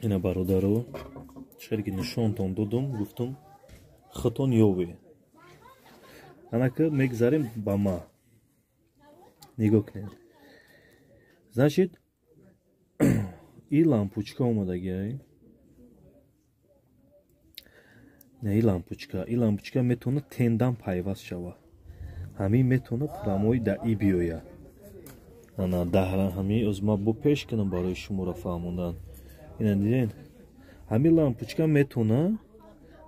Ина бародаро, чӣ ки нишонтон додум, гуфтум худтон ёве. Анака мегзарем ба ма. Нигоҳ кунед. Значит, и лампочка омадагиай. Не, и лампочка, и лампочка метавонад тендам пайваст шавад. Ҳамин метавонад прямой да и биёяд. Ана даҳра ҳамин оз ма бо пеш кунам барои шуморо фаҳмондан. Ина диден? Ҳамин лампочка метавонад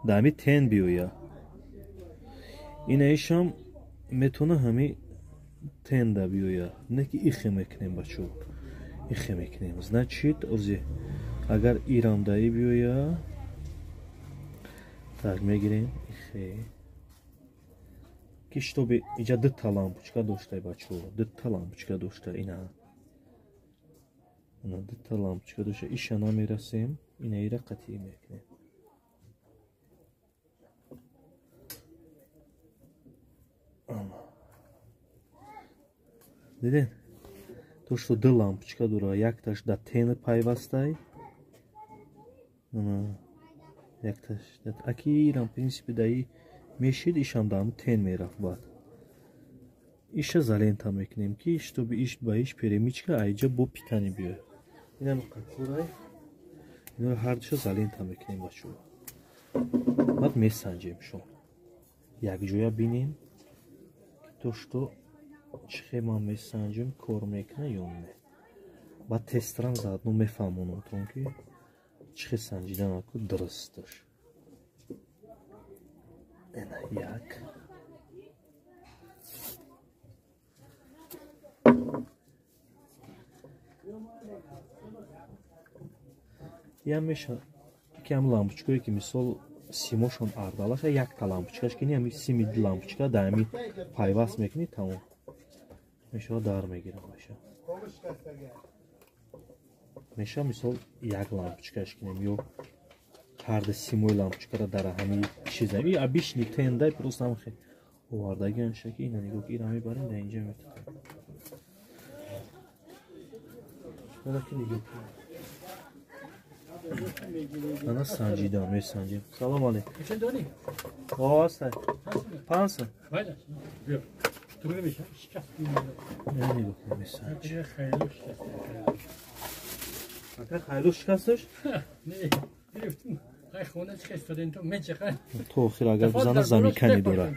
да ҳамин тен биёяд. Ина ишам метавонад ҳамин тенда биёяд. Не ки ихе мекунем бачо. Ихе мекунем. Значит, ози агар ирам да и биёяд, так мегирем ихе. Ки чтобы иҷа дута лампочка доштай бачо, дута лампочка дошта ина. Ина дута лампочка дошта, иша намерасем, ина ира қатъӣ мекунем. Диден? То что ду лампочка дора, якташ да тен пайвастай. Ана якташ аки ирам принсипи даи мешид, ишам даам тен мерафт баъд. Иша залента мекунем ки чтобы иш ба иш перемичка айҷа бо питани биёяд. Инам какурай. Ино ҳардуша залента мекунем бачо. Баъд месанҷем шон. Якҷоя бинем ки то что чӣ хел ман месанҷем, кор мекунад ё не. Баъд тестрам заодно мефаҳмонам ки чӣ хел санҷидан аку дурусташ. Ина як. Я меша ки ҳам лампочкое ки мисол симошон ардалаша, якта лампочкаш ки ҳами сими лампочка да ҳами пайваст мекунӣ, тамом. Меша дар мегирам меша. Меша мисол як лампочкаш кинем ё ҳарду симои лампочкаро дар ҳами чиза. И обычный тендай просто ҳам хе овардагианша ки ина нигоҳ ки ира мебарем да инҷа метавонем. Ана ки нигоҳ кун. Ана санҷидам, месанҷем. Салом алейкум. О, ҳастай. Панса. Нигоҳ кун, месанҷ. Ака хайлу шикасташ? То охир агар бизана замикани дорад.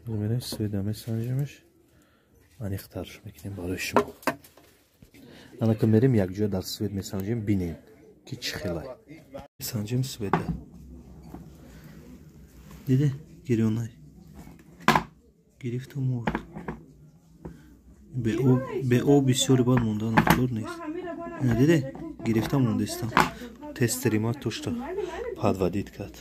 Мерем сведа месанҷимеш, аниқтарш мекунем барои шумо. Анака мерем якҷоя дар свет месанҷем, бинем ки чӣ хелай. Месанҷем сведа. Диде гирёнай. Гирифту мурд. Бе об бисёри бад мондан кор нест. Ина диде гирифта мондистам. Тестери ма тушта подводить кард.